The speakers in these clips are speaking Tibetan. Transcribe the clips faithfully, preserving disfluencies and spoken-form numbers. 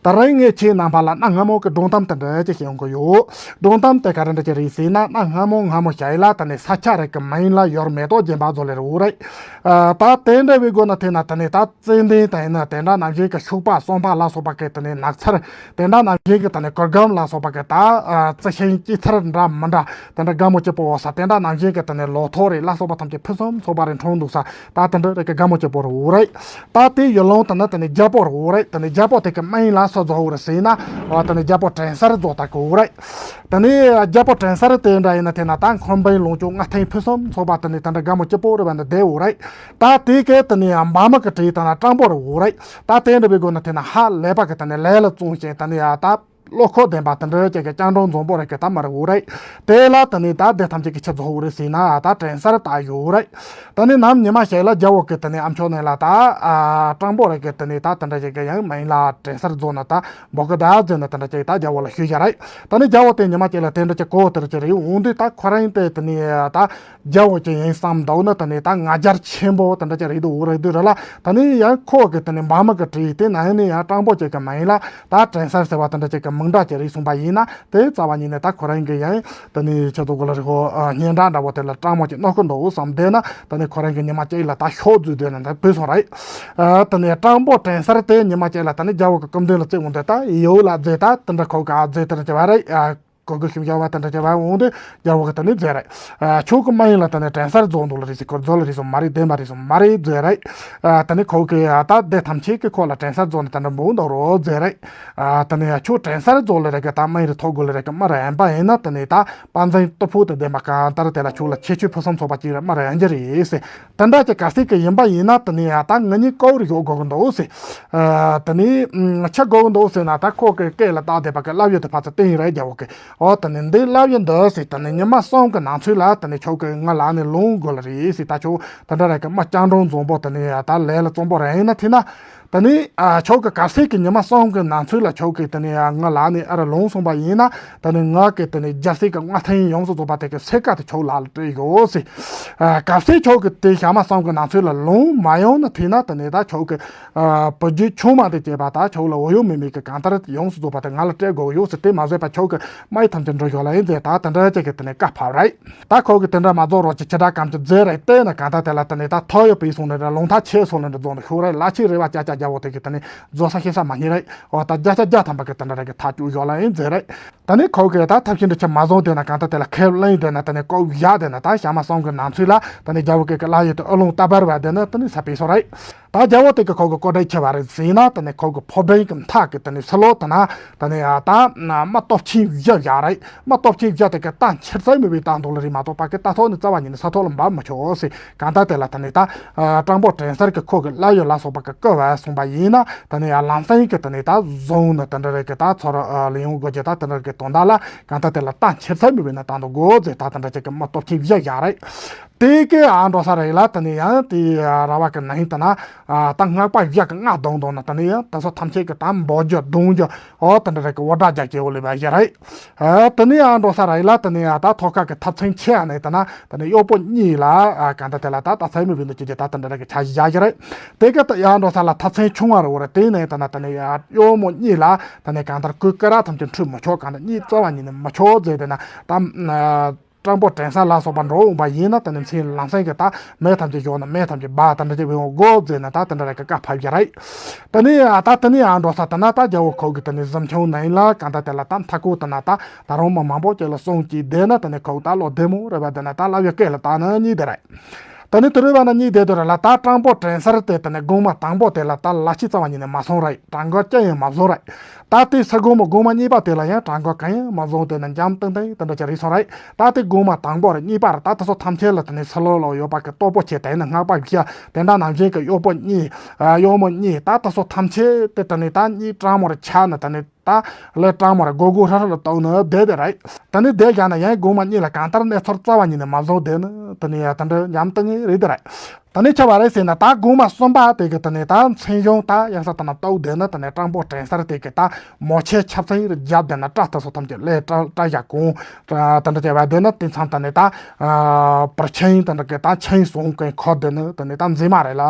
ད་རིང་ངས་ཁྱེད་རྣམ་པ་ལ་གནའ་སྔ་མོ་གི་སྒྲུང་གཏམ་དེ་འདྲ་ཅིག་བཤད་ཡོང་གི་ཡོད། སྒྲུང་གཏམ་དེ་ག་རེ་འདྲ་ཅིག་རེད་ཟེར་ན། གནའ་སྔ་མོ་སྔ་མོ་ཞིག་ལ་ད་ནི་ས་ཆ་རེ་གི་མིང་ལ་ཡོད་མེད་དོ་རྒྱན་པ་བཟོ་ལེ་རེད་འོ་རེད། ཨ། ད་དེ་འདྲ་བའི་སྒོ་ནས་བལྟས་ན་ད་ནི་ད་ཙན་དན་དང་ཡིན་ན་དེ་འདྲ་ནང་བཞིན་གི་ཤུག་པ་གསུམ་པ་ལ་སོགས་པ་གི་ད་ནི་ནགས་ཚལ། དེ་འདྲ་ནང་བཞིན་གི་ད་ནི་གུར་གུམ་ལ་སོགས་པ་གི་ད་ཨ་རྩི་ཤིང་སྐྱེད་ཚལ་འདྲ་མི་འདྲ། དེ་འདྲ་དགའ་མོ་སྐྱིད་པོ་ཡོད་ས། དེ་འདྲ་ནང་བཞིན་གི་ད་ནི་ལོ་ཐོག་རེད་ལ་སོགས་པ་ཐམས་ཅད་ཕུན་སུམ་ཚོགས་པ་རེ་འཁྲུངས་འདུག་ས། ད་དེ་འདྲ་རེ་གི་དགའ་མོ་སྐྱིད་པོ་རེད་འོ་རེད། ད་དེ་ཡུལ་ལུང་དེ་ནི་ད་ནི་རྒྱལ་པོ་རེད་འོ་རེད། ད་ནི་རྒྱལ་པོ་དེ་གི་མིང་ལ་སུ་བཟོ་འོ་རེད་ཟེར་ན། ཨ། ད་ནི་རྒྱལ་པོ་དྲན་གསར་བཟོ་ད་གི་འོ་རེད། ད་ནི་རྒྱལ་པོ་དྲན་གསར་དེ་འདྲ་ཡིན་ན་དེ་ན་ད་འཁོན་པའི་ལོངས་སྤྱོད་ལྔ་ཐེངས་ཕུན་སུམ་ཚོགས་པ་ད་ནི་ད་འདྲ་དགའ་མོ་སྐྱིད་པོ་རེད་བ་འདི་བསྡད་འོ་རེད། ད་དེ་གི་ད་ནི་འབངས་མི་གི་གྲས་ད་ན་སྤྲང་པོ་རེད་འོ་རེད། ད་དེ་འདྲ་བའི་སྒོ་ནས་དེ་ན་ཧ་ལས་པ་གི་ད་ནི་ལས་ལ་བརྩོན་ཞིང་ད་ནི་ཡ་ད། བློ་ཁོག་ལྡན་པ་དེ་འདྲ་ཅིག་གི་སྤྱང་གྲུང་འཛོམས་པོ་རེ་གི་ད་མི་རེད་འོ་རེད། དེ་ལ་ད་ནི་ད་དེ་ཐམས་ཅད་ཀྱི་ཆེད་བཟོ་འོ་རེད་ཟེར་ན་ད་དྲན་གསར་ད་ཡོད་རེད། ད་ནི་ནམ་ཉི་མ་ཞིག་ལ་རྒྱལ་པོ་གི་ད་ནི་ཨ་མཆོག་ནས་ལ་ད་ཨ་སྤྲང་པོ་རེ་གི་ད་ནི་ད་དེ་འདྲ་ཅིག་གི་ཡང་མིང་ལ་དྲན་གསར་བཟོ་ན་ད་འབོ་གི་ད་ཟེར་ན་དེ་འདྲ་ཅིག་ད་རྒྱལ་པོ་ལ་ཞུས་བཞག་རེད། ད་ནི་རྒྱལ་པོ་དེ་ཉི་མ་ཅིག་ལ་དེ་འདྲ་ཅིག་གོ་དེ་འདྲ་ཅིག་རེད་འོང་དུས་ད་ཁོ་རང་དེ་ད་ནི་ད། རྒྱལ་པོ་ཅིག་ཡིན་བསམ་འདུག་ན་ད་ནི་ད་ང་རྒྱལ་ཆེན་པོ་དེ་འདྲ་ཅིག་རེད་འདུག་འོ་རེད་འདུག་ར་ལ། ད་ནི་ཡང་ཁོ་གི་ད་ནི་འབངས་མི་གི་གྲས་དེ་ན་ཡང་ནི་ཡང་སྤྲང་པོ་ཅིག་གི་མིང་ལ་ད་དྲན་གསར་ཟེར་བ་དེ་འདྲ་ཅིག་གི་མིང་འདྲ་ཅིག་རེད་གསུངས་པ་ཡིན་ན། དེ་རྩ་བ་ཉིད་ནས་ད་ཁོ་རང་གི་ཡང་ད་ནི་ཁྱེད་ཚོ་གོ་ལ་རི་ཧོ་སྙན་གྲགས་འདྲ་བོ་དེ་ལ་སྤྲང་མོ་ཅིག་གནོད་ཀི་འདུག་བསམ་བསྡད་ན། ད་ནི་ཁོ་རང་གི་ཉི་མ་ཅིག་ལ་ད་ཤོག་རྫུས་བསྡད་ན་ད་བུད་སོང་རེད། ཨ། ད་ནི་སྤྲང་པོ་དྲན་གསར་དེ་ཉི་མ་ཅིག་ལ་ད་ནི་རྒྱལ་པོ་གི་སྐུ་མདུན་ལ་བརྩིས་འོང་དུས་ད་ཡོད་ལ་རྫས་ད་དེ་འདྲ་ཁོ་ག་རྫས་དེ་འདྲ་ཅིག་བ་རེད། ཨ། གོ་གི་ཤུགས་རྒྱག་པ་དེ་འདྲ་བྱས་པ་འོང་དུས་རྒྱལ་པོ་གི་ད་ནི་རྫས་རེད། ཨ། ཁྱོད་ཀྱི་མ་ཡིན་ལ་ད་ནི་དྲན་གསར་རྫོགས་འདུག་ལ་རེད་ཟེར། ཁོ་རྫོགས་ལ་རེད་སོང་མ་རེད། བདེན་པ་རེད་སོང་མ་རེད། རྫས་རེད། ཨ། ད་ནི་ཁོ་གི་ཨ་ད་དེ་ཐམས་ཅད་ཀྱི་ཁོ་ལ་དྲན་གསར་རྫོགས་ནི་ད་འདྲ་འབུ་འདུག་རོ་རྫས་རེད། ཨ། ད་ནི་ཁྱོད་དྲན་གསར་རྫོགས་ལ་རེད་གི་ད་མ་ཡིན་རེད་ཐོག་དགོས་ལ་རེད་གི་མ་རེད་ཨན་པ་ཡིན་ན་ད་ནི་ད་དཔལ་འཛིན་སྟོབས་ཕུག་དང་ལྡན་པ་གང་ལྟར་དེ་ལ་ཁྱོད་ལ་ཁྱད་ཆོས་ཕུན་སུམ་ཚོགས་པ་ཅིག་རེད་མ་རེད་ཨན་ཅི་རེད་ཟེར། དེ་འདྲ་ཅིག་གལ་སྲིད་ཀྱི་ཡིན་པ་ཡིན་ན་དེ་ནི་ཡང་ད་ང་གཉིས་ཀོ་རི་ཡོད་དགོས་ཀྱི་འདུག་ཟེར། ཨ། དེ་ནི་ཆ་དགོས་ཀྱི་འདུག་ཟེར་ན་ད་ཁོ་གི་སྐད་ལ་བཏགས་བསྡད་པ་གི་བསླབ་ཡོན་དེ་ཕར་ཚུར་བསྟན་ཡིན་རེད་རྒྱལ་པོ་གི། ཨོ་དེ་ནི་འདི་བསླབ་ཡོན་འདི་ཟེར་དེ་ནི་ཉི་མ་གསུམ་གི་ནང་ཚུད་ལ་དེ་ནི་ཁྱོད་ཀྱི་ང་ལ་ནི་ལོངས་དགོས་ལ་རེད་ཟེར། ད་ཁྱོད་དེ་འདྲ་རེད་གི་མ་སྤྱང་གྲུང་འཛོམས་པོ་དེ་ནི་ད་ལས་ལ་བརྩོན་པོ་རེད་ཡིན་ན་དེ་ན། ད་ནི་ཨ་ཁྱོད་ཀྱི་གལ་སྲིད་ཀྱི་ཉི་མ་གསུམ་གི་ནང་ཚུད་ལ་ཁྱོད་ཀྱི་ད་ནི་ང་ལ་ནི་ཨ་ར་ལོངས་སོང་པ་ཡིན་ན་ད་ནི་ང་གི་ད་ནི་རྒྱལ་སྲིད་ཀྱི་མངའ་ཐང་ཡོངས་སུ་རྫོགས་པ་དེ་གི་སྲས་ཀ་དེ་ཁྱོད་ལ་ལ་སྤྲད་ཡོད་ཟེར། ཨ་གལ་སྲིད་ཁྱོད་ཀྱི་དེ་ཞག་མ་གསུམ་གི་ནང་ཚུད་ལ་ལོངས་མ་ཡོང་ན་དེ་ན་ད་ནི་ད་ཁྱོད་ཀྱི་ཨ་བུ་རྒྱུད་ཆུང་མ་དེ་སྐྱེས་པ་ད་ཁྱོད་ལ་འོ་ཡོད་མེད་མེད་ཀྱི་གང་ལྟར་ཡོངས་སུ་རྫོགས་པ་དེ་ང་ལ་སྤྲད་དགོས་ཡོད་ཟེར། དེ་མ་ཟད་པ་ཁྱོད་ཀྱི་མ་ཡི་ཐམས་ཅད་འགྲོ་ཞོར་ལ་ཡིན་ཟེར། ད་དེ་འདྲ་ཅིག་གི་ད་ནི་བཀའ་ཕབ་རེད། ད་ཁོ་གི་དེ་འདྲ་མ་རྫོགས་རོགས་ཀྱི་ཁྱི་དགྲ་གམ་གྱི་རྫས་རེད་བལྟས་ན་གང་ལྟར་དེ་ལ་ད་ནི་ད་ཐོ་ཡོད་པའི་སོང་ནི་རེད། ལུང་ཐག་ཆད་སོང་ནི་འདྲ་རྫོགས་ནི་ཤོག་རེད། ལ་ཕྱི་རེ་བ་ཅག་ཅག་རྒྱལ་པོ་དེ་གི་ད་ནི་རྫོགས་ས་ཤེས་ས་མ་རྙེད་རེད། འོ་ད་བརྒྱ་ཆ་བརྒྱ་ཐམ་པ་གི་དེ་འདྲ་རེད་གི་ཐག་བཅད་ཞོར་ལ་ཡིན་རྫས་རེད། ད་ནི་ཁོ་གི་ད་ཐབས་ཤེས་འདྲ་ཆ་མ་བཟུང་དེ་ན་གང་ལྟར་དེ་ལ་ཁེབས་ལེན་དེ་ན་ད་ནི་ཀོ་བཞག་དེ་ན་ད་ཞག་མ་གསུམ་གི་ནང་ཚུད་ལ་ད་ནི་རྒྱལ་པོ་གི་གི་ལ་ཡོད་དུ་ཨ་ལོང་ལྟ་བར་བ་དེ་ན་ད་ནི་ས་པའི་སོ་རེད། ད་རྒྱལ་པོ་དེ་གི་ཁོ་གི་ཀོ་ཌའི་ཆེ་བ་རེད་ཟེར་ན་ད་ནི་ཁོ་གི་ཕོ་བྲང་གི་མཐའ་གི་ད་ནི་ས་ལོག་ད་ན་ད་ནི་ད་མ་སྟོབས་ཆེན་བཞི་བཞག་རེད། མ་སྟོབས་ཆེན་བཞི་དེ་གི་ད་འཆི་རྩ་མེད་པའི་ད་འདུག་ལ་རི་མ་གཏོགས་པ་གི་ད་ཐོག་ནི་རྩ་བ་ཉིད་ནས་ས་ཐོག་ལ་འབབ་མི་ཆོག་ཟེར། གང་ལྟར་དེ་ལ་ད་ནི་ད་སྤྲང་པོ་དྲན་གསར་གི་ཁོ་གི་བསླབ་ཡོན་ལ་སོགས་པ་གི་བཀོད་པ་གསུངས་པ་ཡིན་ན་ད་ནི་ལམ་སེང་གི་ད་ནི་ད་བཟུང་ནི་ད་འདྲ་རེད་གི་ད་ཚོར་ལ་ཡོང་དགོས་ཀྱི་ད་ད་འདྲ་གི་དོན་དག་ལ་གང་ལྟར་དེ་ལ་ད་འཆི་རྩ་མེད་པའི་ན་ད་འདུག་དགོས་ཟེར། ད་ད་འདྲ་ཅིག་གི་མ་སྟོབས་ཆེན་བཞི་བཞག་རེད། དེ་གི་ཨ་འགྲོ་ས་རེད་ལ་ད་ནི་ཡང་དེ་ར་བ་གི་ནང་ད་ན་ད་སྔགས་པ་བཞི་གི་སྔགས་བརྡུང་བརྡུང་ན་ད་ནི་ཡང་ད་སོ་ཐམས་ཅད་གི་ད་འབོད་རྒྱུ་བརྡུང་རྒྱུ་ཨོ་ད་འདྲ་རེད་གི་འོ་དྲག་རྒྱ་སྐྱེ་བོ་ལས་པ་བཞི་རེད། ཨ་དེ་ནས་ཨ་འགྲོ་ས་ར་ཡི་ལ་དེ་ནས་ཨ་ད་ཐོག་ཁ་གི་ཐབ་ཚང་ཆེ་ཨ་ནས་དེ་ན་དེ་ནས་གཡོག་པོ་གཉིས་ལ་ཨ་ག་འདྲ་དེ་ལ་ད་ད་ཚའི་མི་བུ་འདི་ཅི་ཅི་ད་དེ་འདྲ་ར་གི་ཆ་བཞག་གི་རེད། དེ་ག་ད་ཨ་འགྲོ་ས་ལ་ཐབ་ཚང་ཆུང་བ་རེ་བོ་རེད། དེ་ནས་དེ་ན་དེ་ནས་ཨ་གཡོག་མོ་གཉིས་ལ་དེ་ནས་ག་འདྲ་གུ་ཀ་ར་ཐམས་ཅད་འཁྲུད་མི་ཆོག་ག་འདྲ་གཉིས་རྩ་བ་ཉིད་ནས་མི་ཆོག་ཟེར་དེ་ན་ད་སྤྲང་པོ་དྲན་གསར་ལ་སོགས་པ་འགྲོ་འོང་པ་ཡིན་ན་དེ་ནས་མཚན་ལམ་སེང་གི་ད་མེ་ཐམས་ཅད་ཞོག་ན་མེ་ཐམས་ཅད་སྦ་དེ་འདྲ་ཅིག་བས་འོང་དགོས་ཟེར་ན་ད་དེ་འདྲ་ར་གི་བཀའ་ཕབ་གི་རེད། དེ་ནས་ཨ་ད་དེ་ནས་ཨ་འགྲོ་ས་དེ་ན་ད་རྒྱལ་པོ་ཁོ་གི་དེ་ནས་གཟིམ་ཆུང་ནང་ལ་གང་ལྟར་དེ་ལ་ད་མཐའ་སྐོར་དེ་ན་ད་ད་རུང་མི་མང་པོ་ཅིག་ལ་གསུང་གི་བསྡད་ན་དེ་ནས་ཁོ་ད་ལོ་བདེ་མོ་རེད་པ། དེ་ན་ད་ལབ་ཡོད་སྐད་ལ་ད་ནི་གཉིས་དེ་རེད། དེ་ནས་དེ་རུ་བ་ན་གཉིས་དེ་དེ་རེད་ལ་ད་སྤྲང་པོ་དྲན་གསར་དེ་དེ་ནས་དགོང་མ་དང་པོ་དེ་ལ་ད་ལ་ཕྱི་རྩ་བ་ཉིད་ནས་མ་སོང་རེད། གྲང་གོ་ཅི་ཡང་མ་བཟོ་རེད། ད་དེ་ས་དགོང་མོ་དགོང་མོ་གཉིས་པ་དེ་ལ་ཡང་གྲང་གོ་གང་ཡང་མ་བཟོ་དེ་ནས་འཇམ་ཏིང་ཏིང་དེ་འདྲ་ཅིག་རེད་སོང་རེད། ད་དེ་དགོང་མོ་དང་པོ་རེད། གཉིས་པ་རེད། ད་དེ་ཚོ་ཐམས་ཅད་ལ་དེ་ནས་ས་ལོག་ལོག་ཡོད་པ་གི་སྟོབས་པོ་ཆེ་དེ་ནས་སྔགས་པ་བཞི་དེ་འདྲ་ནང་བཞིན་གི་གཡོག་པོ་གཉིས་ཨ་གཡོག་མོ་གཉིས་ད་དེ་ཚོ་ཐམས་ཅད་དེ་དེ་ནས་ད་གཉིས་གྲང་མོ་རེ་ཆགས་ནས་དེ་ནས་ད་ལས་གྲང་མོ་རེ་སྒོ་སྒོ་ཧྲ་ཧྲ་ལ་བཏང་ནས་བསྡད་དེ་རེད། དེ་ནས་བསྡད་བཞག་ན་ཡང་དགོང་མོ་གཉིས་ལ་གང་ལྟར་གནས་ཚུལ་རྩ་བ་ཉིད་ནས་མ་བཟོ་བསྡད་ནས་དེ་ནས་ཡང་དེ་འདྲ་འཇམ་ཏིང་ངེ་རེད་དེ་རེད། ད་ནི་ཆ་བ་རེད་ཟེར་ན། ད་དགོང་མ་གསུམ་པ་དེ་གི་ད་ནི་ད་མཚན་གཞུང་ད་ཡག་ས་ད་ན་བཏོག་བསྡད་ན། ད་ནི་སྤྲང་པོ་དྲན་གསར་དེ་གི་ད་མོ་ཆེ་ཆབ་སེ་རུ་རྒྱབ་བསྡད་ན། སྐྲ་ད་སོ་ཐམས་ཅད་ལས་སྐྲ་སྐྲ་བཞར་གོང་ད་འདྲ་བྱས་པ་བསྡད་ན། དེ་མཚམས་ད་ནི་ད་པར་ཆེན་ད་འདྲ་གི་ད་ཆེན་བཟུང་གི་འཁོར་བསྡད་ན། ད་ནི་ད་མཛེས་མ་རེད་ལ་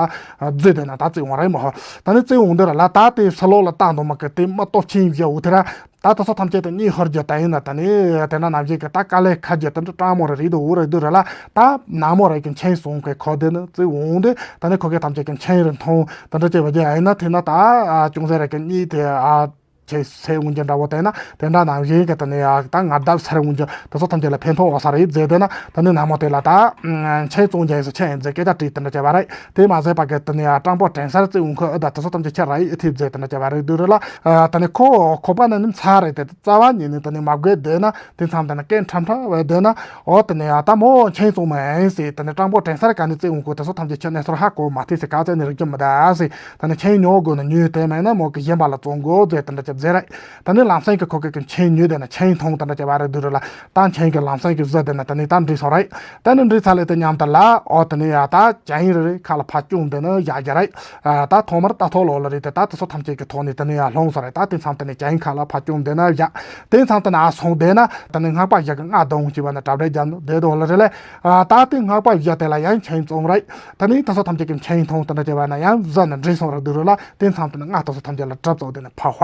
བརྫིས་བསྡད་ན་ད་བརྩིས་འོང་རེད་མོ། ད་ནི་བརྩིས་འོང་དུས་ར་ལ་ད་དེ་ཕྱི་ལོགས་ལ་ལྟ་འདུག་མ་གི་དེ་མི་སྟོབས་ཆེན་བཞི་འོ་དེ་ར། ད་དེ་ཚོ་ཐམས་ཅད་དེ་གཉིད་ཤོར་རྒྱུ་ད་ཡིན་ན། ད་ནི་དེ་འདྲ་ནང་བཞིན་གི་ད་དཀའ་ལས་ཁག་རྒྱུ་དེ་འདྲ་སྤྲང་མོ་རེ་རེད་འདུག་འོ་རེད་འདུག་ར་ལ། ད་ནག་མོ་རེ་གི་མཆན་བཟུང་གི་འཁོར་བསྡད་ན་བརྩིས་འོང་དུས། ད་ནི་ཁོ་གི་ཐམས་ཅད་གི་མཆན་རེ་མཐོང་དེ་འདྲ་བྱས་པ་རྒྱུ་ཡིན་ན། དེ་ན་ད་ཅུང་ཟད་རེ་གི་གཉིད་དེ་ཨ་ཆེ་སེ་འོང་རྒྱུ་འདྲ་བོ། དེ་ན་དེ་འདྲ་ནང་བཞིན་གི་ད་ནི་ཨ་ད་ངར་ལྡབ་སེ་རེ་འོང་རྒྱུ་དེ་ཚོ་ཐམས་ཅད་ལ་ཕན་ཐོགས་འོང་ས་རེད་བརྫིས་བསྡད་ན། ད་ནི་ནག་མོ་དེ་ལ་ད་མཆན་བཙོང་རྒྱུ་ཡིན་ཟེར་ཆེ་ཡིན་ཟེར་སྐད་ཆ་དྲིས་དེ་འདྲ་བྱས་པ་རེད། དེ་མ་ཟད་པ་གི་ད་ནི་ཨ་སྤྲང་པོ་དྲན་གསར་བརྩིས་འོང་ཁོ་ཨ་ད་དེ་ཚོ་ཐམས་ཅད་ཁྱེད་ར་ཡི་ཨེ་ཐིབ་བརྫིས་དེ་འདྲ་བྱས་པ་རེད་འདུག་ར་ལ། ཨ་ད་ནི་ཁོ་ཁོག་པ་ན་ནི་མཚར་རེད་དེ། རྩ་བ་ཉིད་ནས་ད་ནི་མ་དགོས་བསྡད་ན། དེ་མཚམས་ད་ནི་སྐད་ཁྲམ་ཁྲ་བས་བསྡད་ན། འོ་ད་ནི་ཨ་ད་མོ་མཆན་བཙོང་མ་ཡིན་ཟེར། ད་ནི་སྤྲང་པོ་དྲན་གསར་ག་ནས་བརྩིས་འོང་ཁོ་དེ་ཚོ་ཐམས་ཅད་ཁྱེད་གནས་ཚུལ་ཧ་གོ་མ་ཐུབ་ཟེར། ག་ཚད་ནས་རིག་རྒྱུ་མི་འདུག་ཟེར། ད་ནི་མཆན་ཉོ་དགོས་ན་ཉོས། དེ་མེད་ན་མོ་གི་གཞན་པ་ལ་བཙོང་དགོས་ཟེར་དེ་འདྲ་བྱས་བརྫིས་རེད། ད་ནི་ལམ་སེང་གི་ཁོ་གི་གི་མཆན་ཉོས་བསྡད་ན་མཆན་མཐོང་དེ་འདྲ་བྱས་པ་རེད་འདུག་ར་ལ། ད་མཆན་གི་ལམ་སེང་གི་བཟོས་བསྡད་ན་ད་ནི་ད་འགྲིག་སོང་རེད། ད་ནི་འགྲིག་ཚར་ལེ་དེ་མཉམ་དུ་ལ་འོ་ད་ནི་ཡ་ད་ཅན་རེ་རེ་ཁ་ལ་ཕར་བཅུག་བསྡད་ན་བཞག་རྒྱུ་རེད། ཨ་ད་ཐོག་མར་ལྟ་ཐོག་ལོག་ལ་རེད་དེ། ད་དེ་ཚོ་ཐམས་ཅད་ཀྱི་ཐོག་ནས་ད་ནི་ཡ་ལྷུང་སོང་རེད། ད་དེ་མཚམས་ད་ནི་ཅན་ཁ་ལ་ཕར་བཅུག་བསྡད་ན་བཞག་དེ་མཚམས་ད་ནི་ཨ་སོང་བསྡད་ན། ད་ནི་སྔགས་པ་བཞི་གི་སྔགས་བརྡུང་བྱས་པ་ན་གྲབས་རེ་རྒྱབ་ནི་བསྡད་དོ་ལ་རེད་ལེ། ཨ་ད་དེ་སྔགས་པ་བཞི་དེ་ལ་ཡང་མཆན་བཙོང་རེད། ད་ནི་དེ་ཚོ་ཐམས་ཅད་ཀྱི་མཆན་མཐོང་དེ་འདྲ་བྱས་པ་ན་ཡང་བཟོས་ན་འགྲིག་སོང་རེད་འདུག་ར་ལ། དེ་མཚམས་ད་ནི་སྔགས་དེ་ཚོ་ཐམས་ཅད་ལ་གྲབས་བཙོག་དེ་ནི་ཕ་ཧ་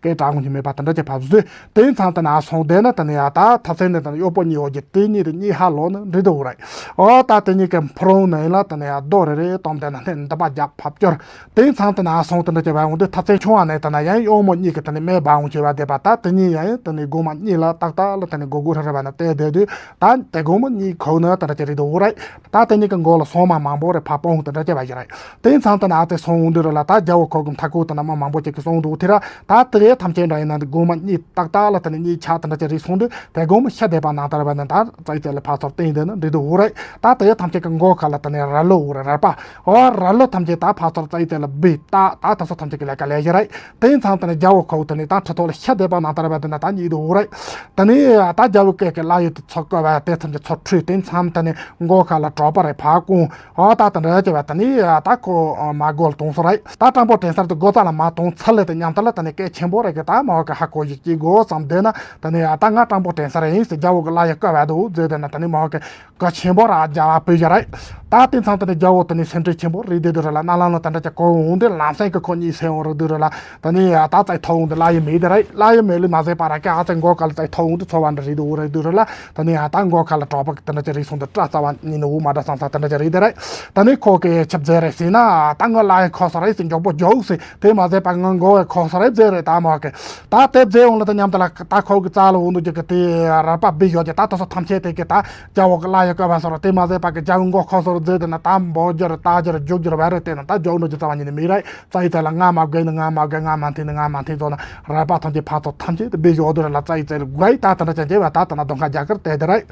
སྐད་གྲགས་འོང་གི་མེད་པ་དེ་འདྲ་བྱས་ཕར་བཟོས། དེ་མཚམས་དེ་ན་སོང་བསྡད་ན་ད་ནི་ཡ་ད་ཐབ་ཚན་ནས་ད་ནི་གཡོག་པོ་གཉིས་ཡོད་ཀྱི་དེ་གཉིས་དེ་གཉིས་ཧ་ལོག་ན་འགྲིག་འདུག་རེད། ཨོ་ད་དེ་གཉིས་ཀྱི་ཕུ་རུང་ནས་ལ་ད་ནི་ཡ་རྡོ་རེ་རེ་བཏོན་བསྡད་ན་སྣེ་འདི་པ་རྒྱབ་ཕབ་སྐྱོར། དེ་མཚམས་དེ་ན་སོང་དེ་འདྲ་བྱས་པ་འོང་དུས་ཐབ་ཚན་ཆུང་བ་ནས་ད་ན་ཡང་གཡོག་མོ་གཉིས་ཀྱི་ད་ནི་སྨད་པ་འོང་བྱས་པ་བསྡད་པ། ད་དེ་གཉིས་ཡང་ད་ནི་སྒོ་མ་གཉིས་ལ་ཏག་ཏག་ལ་ད་ནི་སྒོ་སྒོ་ར་ར་བ་ན་བལྟས་བསྡད་དུས། ད་དེ་སྒོ་མ་གཉིས་ཁོག་ན་ད་འདྲ་བྱས་རེད་འདུག་རེད། ད་དེ་གཉིས་ཀྱི་མགོ་ལ་སོ་མ་མང་པོ་རེ་ཕར་སྤུངས་དེ་འདྲ་བྱས་པ་ཞིག་རེད། དེ་མཚམས་དེ་ན་ཨ་དེ་སོང་འོང་དུས་ར་ལ། ད་རྒྱལ་པོ་ཁོག་གི་མཐའ་སྐོར་དེ་ན་མི་མང་པོ་ཅིག་གིས་སོང་འདུག་དེ་ར། ད་དེ་ཐམས་ཅད་འདྲ་ཡིན་ན་སྒོ་མ་གཉིས་ཏག་ཏག་ལ་ད་ནི་གཉིས་ཆག་དེ་འདྲ་བྱས་རེད་སོང་དུས། དེ་སྒོ་མ་ཤ་དེ་པ་ནང་ལྟར་བ་ནི་ད་རྩ་ཡི་དེ་ལ་ཕར་ཚུར་བསྟན་དེ་ན་འགྲིག་འདུག་འོ་རེད། ད་དེ་ཐམས་ཅད་ཀྱི་མགོ་ཁ་ལ་ད་ནི་ར་ལོ་འོ་རེད། ར་པ་འོ་ར་ལོ་ཐམས་ཅད་ད་ཕར་ཚུར་རྩ་ཡི་དེ་ལ་སྦས། ད་ད་དེ་ཚོ་ཐམས་ཅད་ཀྱི་ལས་ཀ་ལས་ཞིག་རེད། དེ་མཚམས་དེ་ནས་རྒྱལ་པོ་ཁོག་དེ་ནས་ད་ཁྲི་ཐོག་ལ་ཤ་དེ་པ་ནང་ལྟར་བ་དེ་ན་ད་གཉིད་འདུག་འོ་རེད། དེ་ནས་ད་རྒྱལ་པོ་སྐད་ཀྱི་བླ་ཡུལ་དེ་ཚོ་བསྐོར་བ་དེ་ཐམས་ཅད་ཚུར་ཁྲིད། དེ་མཚམས་དེ་ནས་མགོ་ཁ་ལ་གྲོགས་པ་རེ་ཕར་བསྐུངས། ཨོ་ད་དེ་འདྲ་བྱས་པ་དེ་ནས་ད་ཁོ་མ་སྒོ་ལ་ཐོན་སོང་རེད། ད་སྤྲང་པོ་དྲན་གསར་དེ་སྒོ་རྩ་ལ་མ་ཐོན་ཚར་ལེ་དེ་མཉམ་དུ་ལ་དེ་ནས་སྐད་ཆེན་པོ་རེ་གི་ད་མ་བ་གི་ཧ་གོ་ཡི་སྐྱེ་དགོས་བསམ་བསྡད་ན། དེ་ནས་ད་ང་སྤྲང་པོ་དྲན་གསར་ཡིན་ཟེར། རྒྱལ་པོ་གི་བླ་ཡུལ་བསྐོར་བ་འདུག་ཟེར་བསྡད་ན། དེ་ནས་མ་བ་གི་ག་ཆེན་པོ་ར་རྒྱ་བ་བུ་ཡ་རེད། ད་དེ་མཚམས་དེ་ནས་རྒྱལ་པོ་དེ་ནས་སེམས་ཁྲལ་ཆེན་པོ་རེད་བསྡད་དུས་ར་ལ། ན་ལམ་ལ་དེ་འདྲ་ཅིག་གོ་འོང་དུས་ལམ་སེང་གི་ཁོ་གཉིད་སད་འོང་རེད་དུས་ར་ལ། དེ་ནས་ད་རྩ་ཡི་ཐོག་འོང་དུས་བླ་ཡུལ་མེད་དེ་རེད། བླ་ཡུལ་མེད་ལེ་མ་ཟད་པ་ར་ཀ་ཨ་ཙི་མགོ་ཁ་ལ་རྩ་ཡི་ཐོག་འོང་དུས་ཚོར་བ་འདྲ་རེད་འོ་རེད་དུས་ར་ལ། དེ་ནས་ད་མགོ་ཁ་ལ་གྲོགས་པ་གི་དེ་འདྲ་ཅིག་རེད་སོང་དུས་སྐྲ་རྩ་བ་ཉིད་ནས་འོ་མ་འདྲ་བསམ་ས་དེ་འདྲ་ཅིག་རེད་དེ་རེད། དེ་ནས་ཁོ་གི་ཆབ་ཟེར་རེད་ཟེར་ན། ད་ང་བླ་ཡུལ་ཁོག་སོང་རེད་ཟེར། མགྱོགས་པོ་མགྱོགས་ཟེར། དེ་མ་ཟད་པ་ང་མགོ་བས་ཁོག་སོང་རེད་ཟེར་རེད། ད་མ་གི་ད་དེ་ཟེར་འོང་ལ་དེ་མཉམ་དུ་ལ་ད་ཁོ་གི་རྩ་ལ་འོང་དུས་ཀྱི་གི་དེ་ར་པ་བུ་ཡོད་ཀྱི་ད་དེ་ཚོ་ཐམས་ཅད་དེ་གི་ད་རྒྱལ་པོ་གི་བླ་ཡུལ་བསྐོར་བ་སོང་རེད། དེ་མ་ཟད་པ་གི་རྒྱལ་པོ་མགོ་ཁོག་སོང་རེད་ཟེར་དེ་ན་ད་འབོད་རྒྱུ་རེད། ལྟ་རྒྱུ་རེད། རྒྱུག་རྒྱུ་རེད། བ་རེད། དེ་ན་ད་རྒྱུག་འགྲོ་རྒྱུ་རྩ་བ་ཉིད་ནས་མེད་རེད། རྩ་ཡི་ཐད་ལ་ང་མ་དགོས་ནི། ང་མ་དགོས། ང་མ་འཐེན་ནི། ང་མ་འཐེན་ཚོགས་ན་ར་པ་ཐམས་ཅད་ཕར་ཚུར་ཐམས་ཅད་དེ་སྦས་ཡོད་དུས་ར་ལ། རྩ་ཡི་ཐད་ལ་དགོས་ད་དེ་འདྲ་ཅན་བྱས་པ་ད་དེ་ན་གདོང་ཁ་རྒྱ་གར་དེ་དེ་རེད།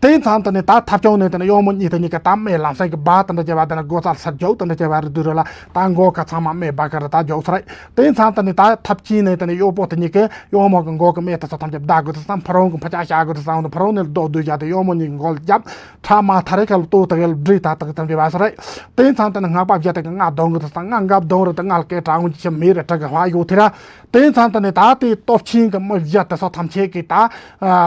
དེ་མཚམས་དེ་ནས་ད་ཐབ་ཆུང་ནས་དེ་ནས་གཡོག་མོ་གཉིས་དེ་གཉིས་ཀ་ད་སྨད་ལམ་སེང་གི་སྦ་དེ་འདྲ་བྱས་པ་དེ་ན་སྒོ་རྩ་ལ་ཚུར་རྒྱུག་དེ་འདྲ་བྱས་པ་རེད་དུས་ར་ལ། ད་མགོ་ཁ་ཚང་མ་སྨད་སྦ་ཁ་ར་ད་རྒྱུག་སོང་རེད། དེ་མཚམས་དེ་ནས་ད་ཐབ་ཆེན་ནས་དེ་ནས་གཡོག་པོ་དེ་གཉིས་ཀས་གཡོག་མོ་གི་མགོ་གི་སྨད་དེ་ཚོ་ཐམས་ཅད་བརྡབ་དགོས་དུས་སམ། ཕུ་རུང་གི་ཕུ་ཆག་བཞག་དགོས་དུས་སམ། དེ་ཕུ་རུང་ནས་རྡོ་བསྡུས་བཞག་དེ་གཡོག་མོ་གཉིས་ཀྱི་མགོ་ལ་བརྒྱབ། ཁྲག་མ་ཐར་རེ་ཁ་ལ་ལྟོས་དེ་ག་ལ་བསྒྲིལ་ད་དག་ཐམས་ཅད་བ་སོང་རེད། དེ་མཚམས་དེ་ནས་སྔགས་པ་བཞི་དེ་གི་སྔགས་བརྡུང་གི་དུས་སམ། སྔགས་འགབ་བརྡུང་རེད་དེ་སྔགས་ལ་སྐད་གྲགས་འོང་གི་ཆེ་མེད་རེད། དྲག་གི་ཧ་ཡོད་དེ་ར། དེ་མཚམས་དེ་ནས་ད་དེ་སྟོབས་ཆེན་གྱི་མི་བཞི་དེ་ཚོ་ཐམས་ཅད་ཀྱིས་ད་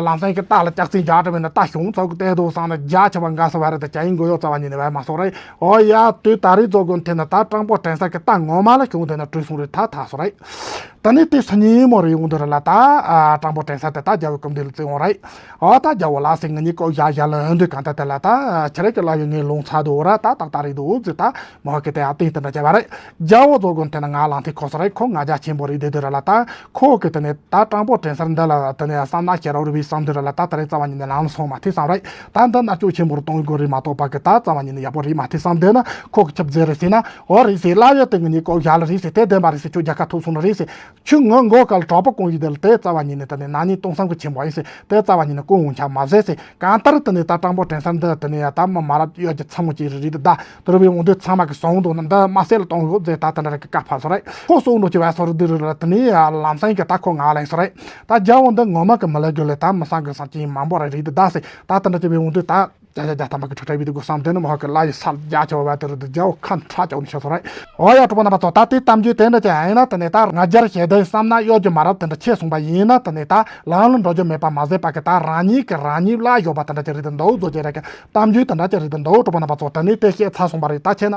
ལམ་སེང་གི་རྟ་ལ་ལྕགས་རྩི་རྒྱག་འགྲོ་བས་ན། རྟ་གཞུང་ཚོགས་ཀྱི་ལྟས་དུ་སང་ན་རྒྱ་ཆེ་བ་འགའ་སོ་བ་རེད། ད་ཅ་ཡིན་དགོས་ཡོད་རྩ་བ་ཉིད་ནས་བས་མ་སོང་རེད། ཨོ་ཡ་དུས་ད་རེས་རྫོགས་དགོན་དེ་ན་ད་སྤྲང་པོ་དྲན་གསར་གྱི་རྟ་ངོ་མ་ལ་གཞུང་དེ་ན་བྲོས་སོང་རེད། ད་ད་སོང་རེད། ད་ནི་དེ་སང་ཉིན་མོ་རེ་ཡོང་དུས་ར་ལ་ད་སྤྲང་པོ་དྲན་གསར་དེ་ད་རྒྱལ་པོའི་སྐུ་མདུན་ལ་བརྩིས་འོང་རེད། ཨོ་ད་རྒྱལ་པོ་ལ་ཟེར། ང་གཉིས་ཀོ་ཡ་ཡ་ལ་འོན་དུས་གང་ལྟར་དེ་ལ་ད་ཁྱེད་རང་གི་ལ་ཡོད་ངའི་ལུང་ཚ་དུ་འོ་ར། ད་ཏག་ཏག་རེད་འདུག་ཟེར། ད་མོ་གི་དེ་ཡ་ཏིང་དེ་འདྲ་བྱས་པ་རེད། རྒྱལ་པོ་རྫོགས་དགོན་དེ་ན་ང་ལང་ཐིག་ཁོ་སོ་རེད། ཁོ་ང་རྒྱ་ཆེན་པོ་རེད་དེ་དུས་ར་ལ། ད་ཁོ་གི་དེ་ནས་ད་སྤྲང་པོ་དྲན་གསར་འདི་ལ་དེ་ནས་བསམ་ན་ཁྱེད་རང་རུ་བའི་བསམ་དུས་ར་ལ། ད་ད་རེས་རྩ་བ་ཉིད་ནས་ལམ་སོང་མ་ཐིག་བསམ་རེད། ད་འདི་མནར་གཅོད་ཆེན་པོ་རུ་གཏོང་དགོས་རེད་མ་གཏོགས་པ་གི་ད་རྩ་བ་ཉིད་ནས་ཡག་པོ་རེད་མ་ཐིག་བསམ་དེ་ན། ཁོ་གི་ཆབ་ཟེར་རེད་ཟེར་ན། འོ་རེད་ཟེར། ལ་ཡོད་དེ་ང་གཉིས་ཀོ་ཡ་ལ་རེད་ཟེར། དེ་བདེན་པ་རེད་ཟེར། ཁྱོད་རྒྱལ་ཁ་ཐོབ་སོང་ན་རེད་ཟེར། ཁྱོད་ངའི་མགོ་ཁ་ལ་གྲོགས་པོ་བསྐུངས་ཡིན་དེ་ལ་དེ་རྩ་བ་ཉིད་ནས་ད་ནི་ན་ནིང་སྟོང་བསམ་གི་ཆེན་པོ་ཡིན་ཟེར། དེ་རྩ་བ་ཉིད་ནས་བསྐུངས་འོང་ཆ་མ་ཟད་ཟེར། གང་ལྟར་དེ་ནས་ད་སྤྲང་པོ་དྲན་གསར་འདི་དེ་ནས་ཡ་ད་མི་མ་རབས་ཡོད་ཀྱི་ཚ་མོ་ཅིག་རེད་རེད། ད་དེ་རུ་བའི་འོང་དུས་ཚང་མ་གི་སོང་འདུག་ན་འདི་མ་སེ་ལ་གཏོང་ཡོད་ཟེར། ད་དེ་འདྲ་རེ་གི་བཀའ་ཕབ་སོང་རེད། ཁོ་སོང་འདུག་ཅི་བ་སོ་རུ་དེ་རུ་ལ་དེ་ནས་ཡ་ལམ་སེང་གི་ད་ཁོ་ང་ལེན་སོང་རེད། ད་རྒྱལ་པོ་འདི་ངོ་མ་གི་མི་ལ་རྒྱུ་ལས་ད་མི་སང་གི་སང་ཅི་མང་པོ་རེད་རེད། ད་ཟེར། ད་དེ་འདྲ་ཅི་བའི་འོང་དུས་ད། བརྒྱ་ཆ་བརྒྱ་ཐམ་པ་གི་ཁྲུག་ཁྲག་བི་དེ་གུ་བསམ་དེ་ནི་མ་ཧོ་གི་ལ་ཡི་སལ་རྒྱ་ཆེ་བ་དེ་རུ་དུ་རྒྱ་བོ་ཁ་ཁྲག་ཅག་ནི་ཤོ་སོ་ར། ཨོ་ཡ་གྲོགས་པོ་རྣམ་པ་ཚོ། ད་དེ་གཏམ་རྒྱུད་དེ་འདྲ་ཅིག་ཡིན་ན་དེ་ནས་ད་ང་རྒྱལ་ཞེ་སྡང་བསམ་ན་གཡོ་སྒྱུ་མ་རབས་དེ་འདྲ་ཆེ་སོང་པ་ཡིན་ན་དེ་ནས་ད་ལམ་ལ་འགྲོ་རྒྱུ་མེད་པ་མ་ཟད་པ་གི་ད་རང་ཉིད་ཀྱི་རང་ཉིད་ལ་གཡོ་བ་དེ་འདྲ་ཅིག་རེད་དེ་འདུག་བཟོ་རྒྱུ་རེད་གི། གཏམ་རྒྱུད་དེ་འདྲ་ཅིག་རེད་དེ་འདུག་གྲོགས་པོ་རྣམ་པ་ཚོ། དེ་ནས་དེ་བཤད་ཚར་སོང་པ་རེད། ད་ཁྱེད་ན།